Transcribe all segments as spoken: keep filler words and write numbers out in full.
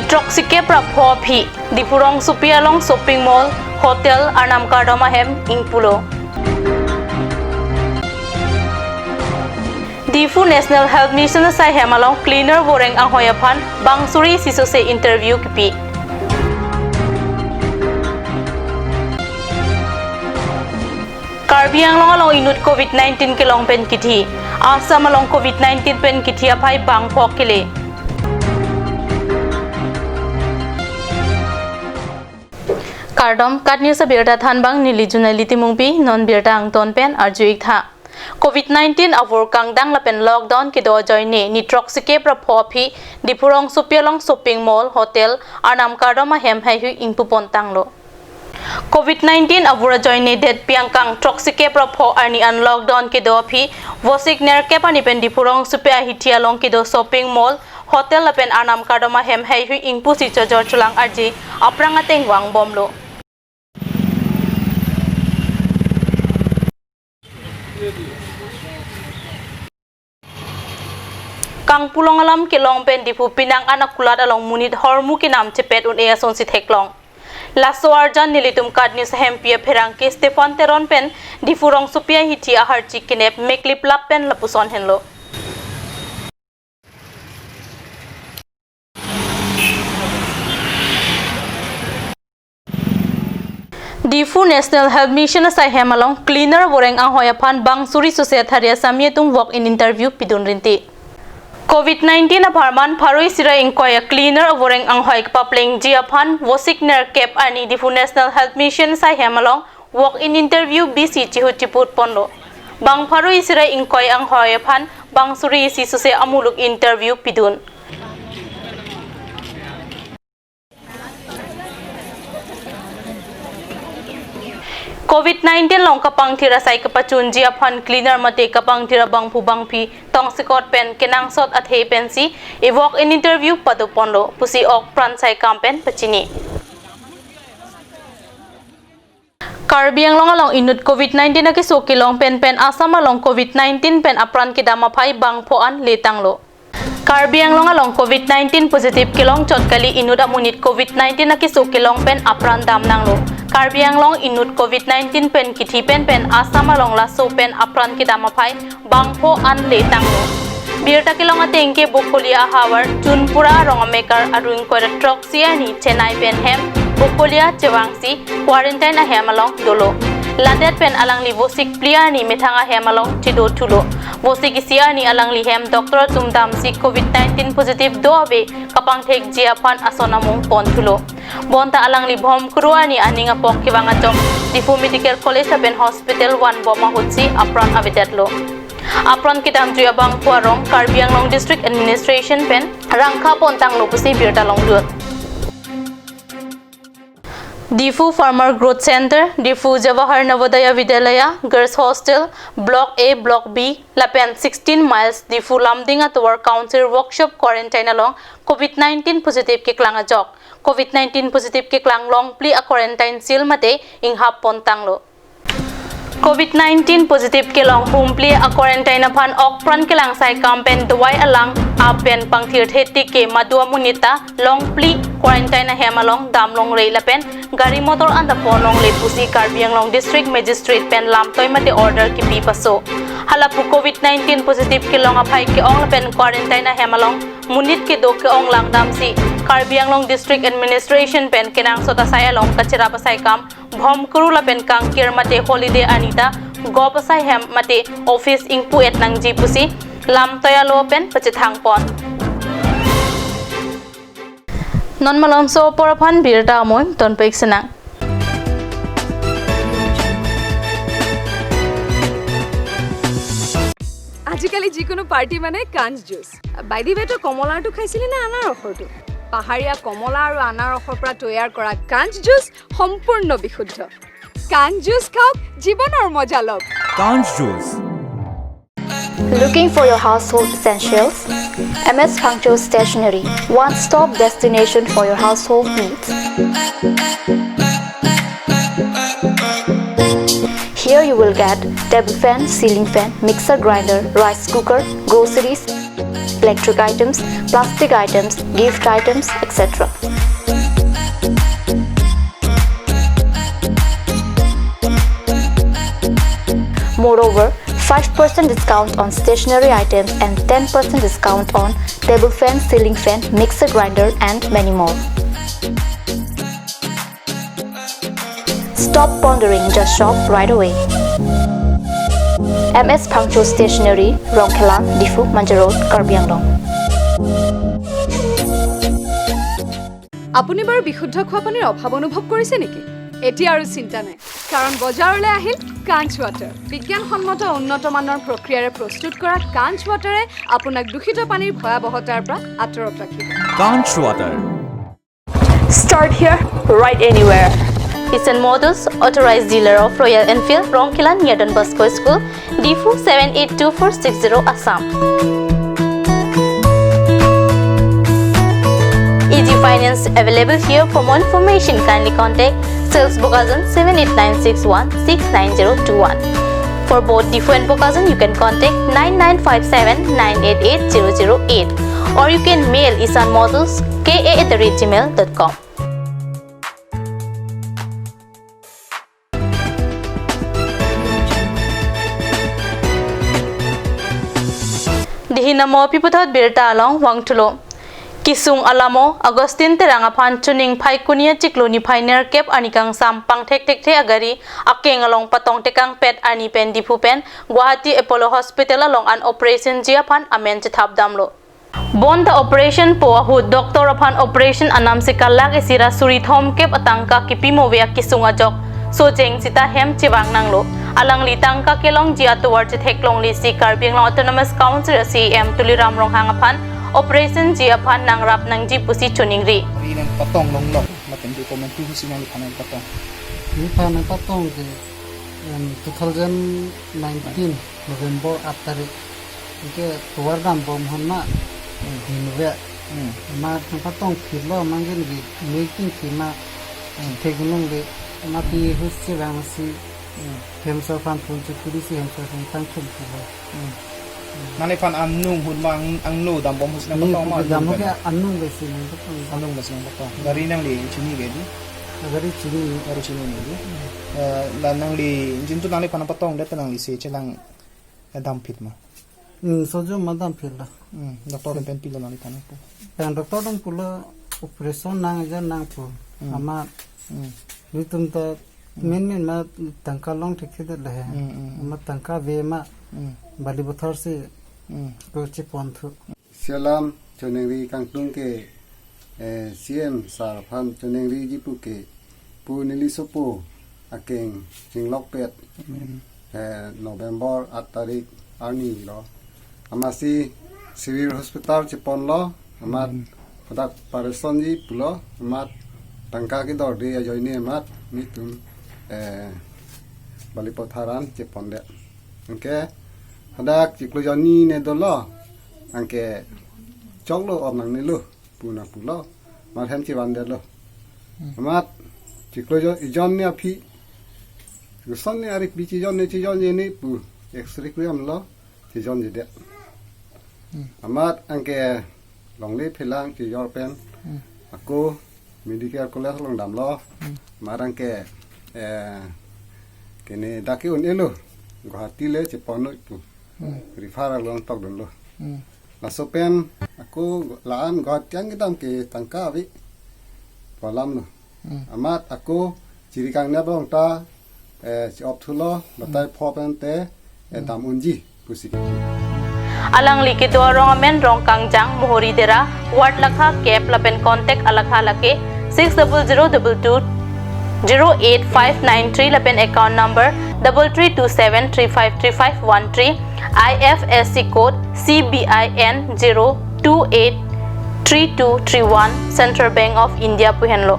Throksikep ra pho aphi, Diphu rongsopi along shopping mall, hotel, arnam kardom ahem ingpulo. Diphu National Health Mission asai hem along cleaner voreng anghoi aphan bang suri isi sose interview kipi. Karbi Anglong along inut covid nineteen kelong pen kithi. Assam along covid nineteen pen kithi aphai bang pho kele. Kardom, KAT News abirta thanbang neli Junali Timungpi, non birta angton pen arju-ik tha. Covid nineteen avur kangdang lapen lockdown kedo ajoine ni throksikep ra pho aphi Diphu rongsopi along shopping mall, hotel, arnam kardom ahem heihui ingpupon tanglo. Covid nineteen avur ajoine det piang kang throksikep ra pho arni an lockdown kedo aphi, Vosik nerkep arni pen Diphu rongsopi ahithi along kedo shopping mall, hotel lapen arnam kardom ahem heihui ingpusi chojor cholang arje aphrang ateng vangbomlo. Kangpulong alam kelong pen Diphu Penang an akulat along monit hormu kenam chepet un-e asonsi theklong. Laso arjan nelitum KAT News ahempi apherangke Stephen Teron pen Diphu rongsopi ahithi aharchi kenep meklip lap pen lapuson henlo. Diphu National Health Mission asai hem along cleaner voreng anghoi aphan bang suri sose thari Assami atum walk-in interview pidun rinti. Covid nineteen apharman pharo isi ra ingkoi a cleaner voreng anghoi kapaplengji aphan Vosik nerkep arni Diphu National Health Mission asai hem along walk-in interview bisi chihut chiput ponlo. Bang pharo isi ra ingkoi anghoi aphan bang suri isi sose amuluk interview pidun. Covid nineteen along kapangthir asai kapachunji aphan cleaner mate kapangthir abangphu bangphi tongsekot pen kenangsot athe pensi e walk-in interview padoponlo pusi ok pran saikam pen pachini. Karbi Anglong along inut covid nineteen akeso kelong pen pen Assam along covid nineteen pen apran kedam aphai bang pho an letanglo. Karbi Anglong along covid nineteen positive kelong chot kali inut amonit covid nineteen akeso kelong pen apran damnanglo. Karbi Anglong inut covid nineteen pen kithi pen pen Assam along laso pen apran kedam aphai bang pho an letanglo. Birta kelong ateng ke Bokolia ahavar Chunpura arong amekar arung koira throksi arni Chennai pen hem Bokolia chevangsi quarantine ahem along dolo. Ladet pen alangli Vosik phli arni methang ahem along chedothulo. Vosik isi arni alangli hem doctor atum damsi covid nineteen positive do ave kapangthekji aphan ason amung ponthulo. Bonta alangli Bhomkuru arni aning apok kevang ajok Diphu Medical College lapen Hospital vanbom ahutsi apran avedetlo. Apran kedamjui abangphu arong Karbi Anglong District Administration pen rangkha pontanglo pusi birta longdun. Diphu Farmer Growth Center, Diphu Jawahar Navodaya Vidyalaya, Girls Hostel, Block A, Block B, lapen sixteen miles Diphu Lumding atovar Council Workshop quarantine along covid nineteen positive keklang ajok. Covid nineteen positive keklang longphli a quarantine seal mate inghap pontanglo. Covid nineteen positive kelong humphli a quarantine aphan ok pran kelang saikam pen dawai alang apen pangthir thetik ke madu amonit ta longphli quarantine ahem along damlongle lapen gari motor anta ponlongle pusi Karbi Anglong District Magistrate pen lamtoi mate order kipi paso. Halapu covid nineteen positive kelong aphai ke-ong lapen quarantine ahem along monit kedo ke-ong langdamsi Karbi Anglong District Administration pen kenangsot asai along kacherap asaikam Bhomkuru lapen Kangkir mate holiday arni ta gop asai hem mate office ingpu-et nangji pusi lamtoi alo pen pachethang pon. Non malomso apor aphan birta amoi tonpik senang. আজিকালি যিকোনো পাৰ্টি মানে কাঞ্চ juice. By the ৱে, তই কমলাৰটো খাইছিলি নে আনাৰসৰটো? পাহাৰীয়া কমলা আৰু আনাৰসৰ পৰা তৈয়াৰ কৰা কাঞ্চ জুচ সম্পূৰ্ণ বিশুদ্ধ। কাঞ্চ জুচ খাওক, জীৱনৰ মজা লওক। Kanch Juice. Looking for your household essentials? M S Phangcho Stationery, one-stop destination for your household needs. Here you will get table fan, ceiling fan, mixer grinder, rice cooker, groceries, electric items, plastic items, gift items, et cetera. Moreover, five percent discount on stationery items and ten percent discount on table fan, ceiling fan, mixer grinder, and many more. Stop pondering, just shop right away. M S Phangcho Stationery, Rongkhelan, Diphu, Manja Road, Karbi Anglong. আপুনি বাৰু বিশুদ্ধ খোৱা পানীৰ অভাৱ অনুভৱ কৰিছে নেকি? এতিয়া আৰু চিন্তা নাই, কাৰণ বজাৰলৈ আহিল কাঞ্চ ৱাটাৰ। বিজ্ঞানসন্মত উন্নত মানৰ প্ৰক্ৰিয়াৰে প্ৰস্তুত কৰা কাঞ্চ ৱাটাৰে আপোনাক দূষিত পানীৰ ভয়াৱহতাৰ পৰা আঁতৰত ৰাখিব। Kanch Water. Start here, ride anywhere. Isan Motors, authorized dealer of Royal Enfield, Rongkhelan near Don Bosco School, Diphu seven eight two four six zero, Assam. Easy finance available here. For more information, kindly contact Sales Bokajan seven eight nine six one six nine zero two one. For both Diphu and Bokajan, you can contact nine nine five seven nine eight eight zero zero eight, or you can mail isan motors K A at the rate gmail dot com. Dihin amo pi puthot birta along vangthulo. Kisung alamo Augustine Terang aphan chuning Phaikuni achiklo niphai nerkep arni kangsam pangthek thekthe agari akeng along patong tekangpet arni pen Diphu pen Guwahati Apollo Hospital along an operation ji aphan amen chethap damlo. Bonta operation po ahut doctor aphan operation anam si kalak isi ra suri thomkep atangka kipi mo ve akisung ajok sojeng sita hem chevang nanglo. Alangli tangka kelongji atovar chetheklongle si Karbi Anglong Autonomous Council C E M Tuliram Ronghang aphan operation ji aphan nangrap nangji pusi choningri. Ri nangpatong longlok, lapen document tu si nangphan nangpatong. Nangphan nangpatong ke, em, two thousand nineteen November aat tarik. Anke tovar dambom hon ma, hmm, hin ve. Hmm. Ma nangpatong phirlo, ma ningje meeting phi ma, hmm, theklongle, ma pi hus chevang si, hmm, hem asor aphan phone chekuri si hem asor aphan tangthum phirlo. Hmm. Nangliphan anung ahut ma ang, angno dambom ahut si nangpatong ma, ningje anung dambom pen ke anung besi nangpatong. Anung besi nangpatong. Gari nangli chini ke di? Gari chini. Gari chini ni di? Hmm. Eh, la nangli, jin tu nangliphan nangpatongdet, nangli si chelang, eh, damphit ma? Hmm, sojo ma damphitlo. Hmm, doctor, hmm, pen pilo nangliphan nangpu? Pen doctor nangpulo operation nangji nangpu. Hmm. Amat, hmm, nelitum ta, hmm, main main ma tangka long thekthedet le he. Hmm, hmm, hmm. Amat tangka ave ma, hmm, Balipathar si, hmm, ko cheponthu. Lasi alam choningri kangtung ke, eh, C E M sir aphan choningriji pu ke, pu neli sopo akeng chinglokpet, hmm, eh, November aat tarik arni lo. Amatsi civil hospital cheponlo, amat, hmm, hadak operation ji pulo, amat tangka kedorde ajoine amat nelitum, eh, Balipathar an chepondet. Anke hadak chiklo jonni ne dolo, anke choklo, om nangnelo pu nangpulo, amat hem chevandetlo. Hmm. Amat chiklo jo, ijon ne aphi, koson ne ari pi chejon ne chejonje ne pu X-ray klemlo, chejonjedet. Hmm. Amat anke longle phelang chejor pen, hmm, ako medical college along damlo. Hmm. Amat anke, eh, kene dak ke un-elo, Guwahati le cheponnoi pu, hmm, refer along tokdunlo. Hmm. Laso pen ako la-an Guwahati an kedam ke tangka ave pu alamlo. Hmm. Amat ako chiri kangnep along ta, eh, chi-op thulo, batai, hmm, pho pen te, eh, hmm, dam unji pusi. Alangli kedo arong amen Rongkangjang, Mohori Dera, ward lakha kep lapen contact alakha lake six double zero double two zero eight five nine three lapen account number double three two seven three five three five one three, I F S C code C B I N zero two eight three two three one, Central Bank of India pu henlo.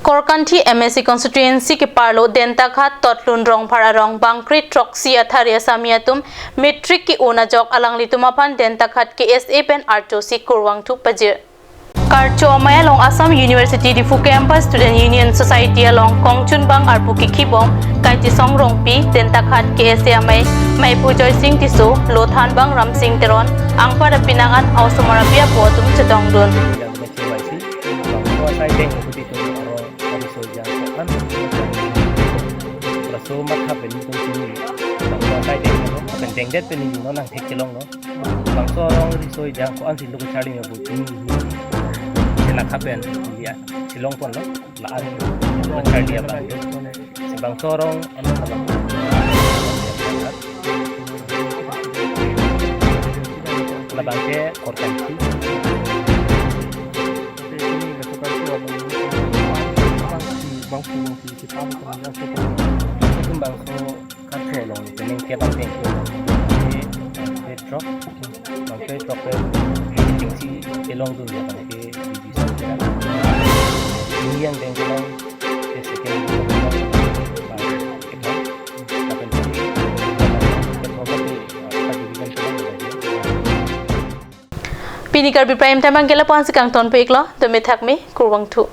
Korkanthi M A C constituency keparlo Dentakhat Totlun Rongphar arong bangkre throksi athari asami atum matric ke-un ajok alanglitum aphan Dentakhat K S A pen archo si kurvangthu pajir. Karcho amei along Assam University Diphu Campus Student Union Society along kongchunbang arpu kikhibom Kaichisong Rongpi, Dentakhat K S A amei, Meiphu Joysing Tisso, Lothanbang Ramsing Teron, anparta penang an osomar api apo atum chetongdun. Yang mesti waisi, bangso asai deng kuti tu aro, aro so yang ko an. Laso matha pen tum sini, bangso asai deng ko, pen dengdet pen ni no nangthek chelonglo. Bangso arong riso ejang ko-an si lo kacharli ma pu chini. Chelak hapen, ya, chelongponlo. La-an lo kacharli abang. Si bangso arong ano labang. Labang ke korkan si. Bangso Karcho along penang ke bang peng ke, ke, ke truck, bang ke truck ke, ke si chelongdun ya bang ke, di, di, so, ya. Ini yang deng ke long, ke second, bang ke truck, bang ke truck, bang ke truck, bang ke truck. Pini Karbi Prime Time abang ke lapu-an si kangtonpiklo, dome thakme, kurvangthu.